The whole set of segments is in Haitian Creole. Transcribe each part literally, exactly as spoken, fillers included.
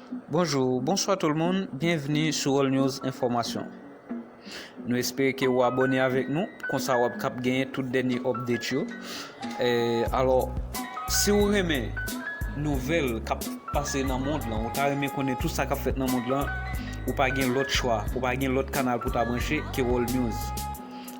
Bonjou, bonswa tout moun, byenvni sou All News Enfòmasyon. Nou espere ke ou abòne avèk nou, konsa w ap kab genyen tout dènye update yo. E, alò, si w renmen nouvèl k ap pase nan mond lan, ou ta renmen konnen tout sa k ap fèt nan mond lan, ou pa gen lòt chwa, ou pa gen lòt kanal pou ta branche ke World News.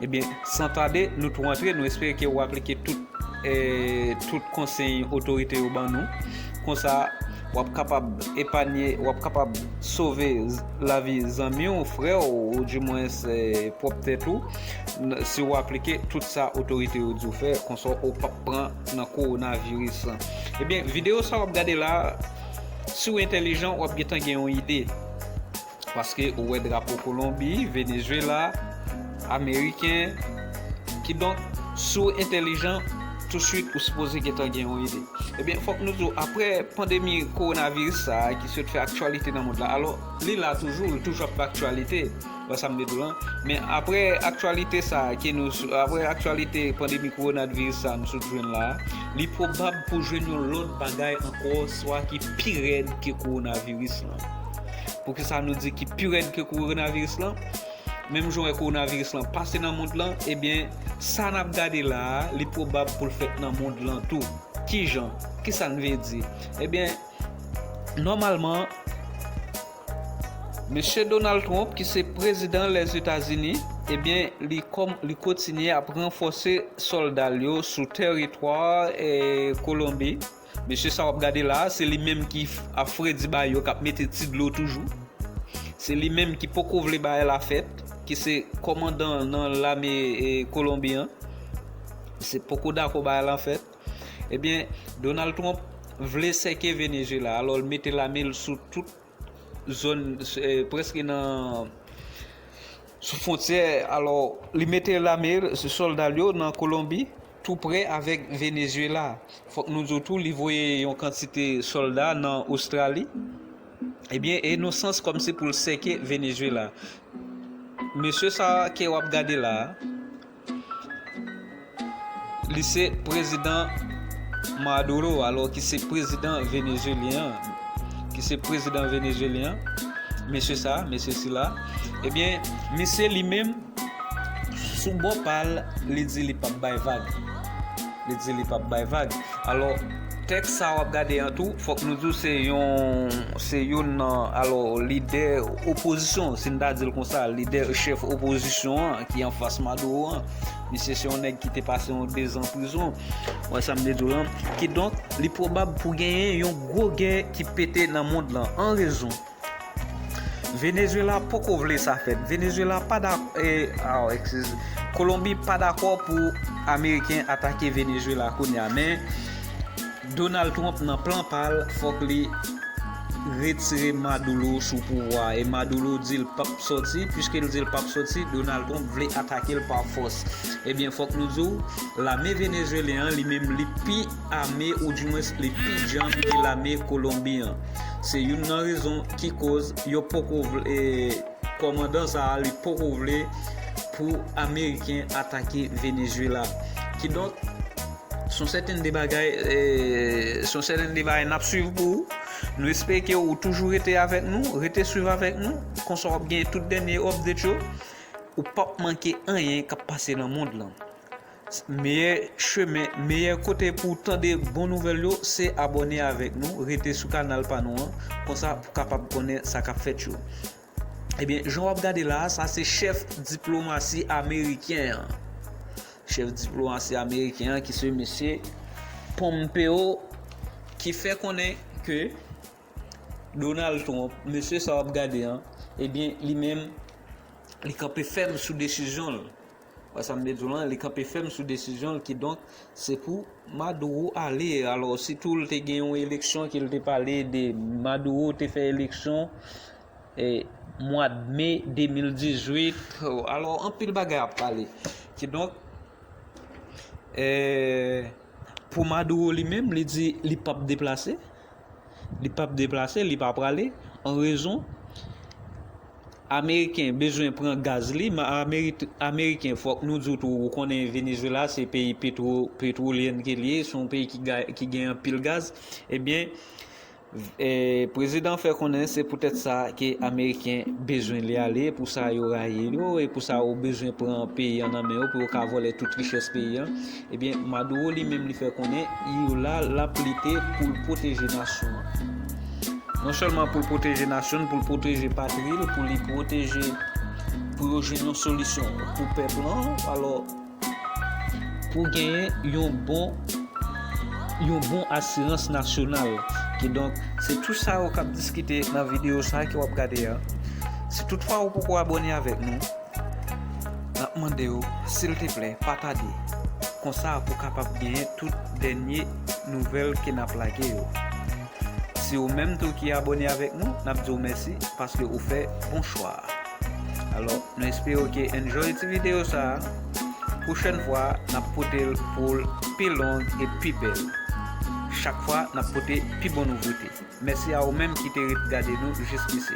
Ebyen, san tade, nou tou antre, nou espere ke w aplike tout, e, tout konsèy otorite yo ban nou. Konsa, w ap kapab epanye, w ap kapab sove z- lavi zanmi w, frè w, oudimwens, e, pwòp tèt ou, n- si w aplike tout sa otorite yo di w fè, konsa ou p ap pran nan kowonaviris lan. Ebyen, videyo sa w ap gade la, si w entèlijan, w ap gentan gen yon ide. Paske ou wè drapo Kolonbi, Venezuela, Ameriken. Kidonk, si w entèlijan, touswit ou sipoze gentan gen yon ide. Ebyen, fòk nou di w, apre pandemi kowonaviris sa a ki sot fè aktyalite nan mond la, alò, li la toujou, li toujou ap fè aktyalite, wè sa m vle di w lan. Men apre aktyalite sa a ke nou, apre aktyalite pandemi kowonaviris sa a nou sot jwenn la a, li pwobab pou jwenn yon lòt bagay ankò, swa ki pi rèd ke kowonaviris lan. Poukisa nou di ki pi rèd ke kowonaviris lan? Menm jan w wè kowonaviris lan pase nan mond lan, ebyen, sa n ap gade la a, li pwobab pou l fèt nan mond lan tou. Kijan? Kisa n vle di? Ebyen, nòmalman, Mesye Donald Trump, ki se prezidan Lèzetazini, ebyen, li kòm, li kontinye ap ranfòse sòlda l yo sou tèritwa, e, Kolonbi. Mesye sa w ap gade la a, se li menm ki f- ap fredi ba yo, k ap mete ti dlo toujou. Se li menm ki poko vle bagay la fèt, ki se kòmandan nan lame, e, Kolonbi an. Se poko dakò bagay la fèt. Ebyen, Donald Trump vle sèke Venezuela, alò l mete lame l sou tout zòn, e, prèske nan, sou fwontyè. Alò, li mete lame l, sòlda l yo nan Kolonbi, tou prè avèk Venezuela. Fòk nou di w tou, li voye yon kantite sòlda nan Ostrali. Ebyen, e nan sans kòmsi pou l sèke Venezuela. Mesye sa a ke w ap gade la a, li se prezidan Maduro, alò ki se prezidan venezuelyen an, ki se prezidan venezuelyen an, mesye sa, mesye sila, ebyen, misye li menm, sou bò pa l, li di li p ap bay vag. Li di li p ap bay vag. Alò, tèks sa w ap gade an tou, fòk nou di w se yon, se youn nan, alò, lidè opozisyon, si n ta di l konsa, lidè chèf opozisyon an ki anfas Maduro an. Misye se yon nèg ki te pase yon dezan prizon. Wè sa m vle di w lan. Kidonk, li pwobab pou genyen yon gwo gè ki pete nan mond lan. An rezon, Venezuela poko vle sa fèt. Venezuela pa dakò, e, ah, excuse, Kolonbi pa dakò pou Ameriken atake Venezuela kounye a, men Donald Trump nan plan pa l, fòk li retire Maduro sou pouvwa. E Maduro di l p ap sòti, piske l di l p ap sòti, Donald Trump vle atake l pa fòs. Ebyen, fòk nou di w, lame venezuelyen an, li menm, li pi ame, oudimwens, li pi djanm ke lame Kolonbi an. Se youn nan rezon ki koz yo poko vle, e, kòmandan sa a, li poko vle pou Ameriken atake Venezuela. Kidonk, se yon sèten de bagay, e, se yon sèten de bagay n ap swiv pou ou. Nou espere ke ou toujou rete avèk nou, rete swiv avèk nou. Konsa w ap gen tout dènye update yo. Ou p ap manke anyen k ap pase nan mond lan. Meyè chemen, meyè kote pou w tande bon nouvèl yo, se abòne avèk nou, rete sou kanal pa nou an, konsa pou w kapab konnen sa k ap fèt yo. Ebyen, jan w ap gade la a, sa se chèf diplomasi ameriken an. Chèf diplomasi ameriken an ki se mesye Pompeo ki fè konnen ke Donald Trump, mesye sa w ap gade an, ebyen, li menm, li kanpe fèm sou desizyon l. Wè sa m vle di w lan, li kanpe fèm sou desizyon l, kidonk, se pou Maduro ale. Alò, sitou l te gen yon eleksyon ke l te pale de Maduro te fè eleksyon, e, mwa d me de mil dizuit. Alò, anpil bagay ap pale. Kidonk, e, pou Maduro li menm, li di li p ap deplase. Li p ap deplase, li pa prale. An rezon, Ameriken bezwen pran gaz li. Ma- Ameri- Ameriken, fòk nou di w tou, ou konnen Venezuela se peyi petwo- petwolyèn ke li ye, se yon peyi ki, ga- ki gen anpil gaz. Ebyen, E prezidan fè konnen se poutèt sa ke Ameriken bezwen li ale, pou sa yo rayi yo, e pou sa yo bezwen pran peyi an nan men yo, pou yo ka vòlè tout richès peyi an. Ebyen, Maduro li menm li fè konnen, li la, l ap lite pou l pwoteje nasyon an. Non sèlman pou l pwoteje nasyon l, pou l pwoteje patri l, pou li pwoteje, pou yo jwenn yon solisyon pou pèp lan. Alò, pou genyen yon bon yon bon asirans nasyonal. Kidonk, se tout sa yo k ap diskite nan videyo sa a ke w ap gade a. Si toutfwa ou poko abòne avèk nou, n ap mande w, silteplè, pa tade. Konsa, pou kapab genyen tout dènye nouvèl ke n ap lage yo. Si ou menm tou ki abòne avèk nou, n ap di w mèsi paske ou fè bon chwa a. Alò, nou espere w ke enjoy ti videyo sa a. Pwochèn fwa, n ap pote l pou l pi long e pi bèl. Chak fwa, n ap pote pi bon nouvote. Mèsi a ou menm ki te ret gade nou jiskisi.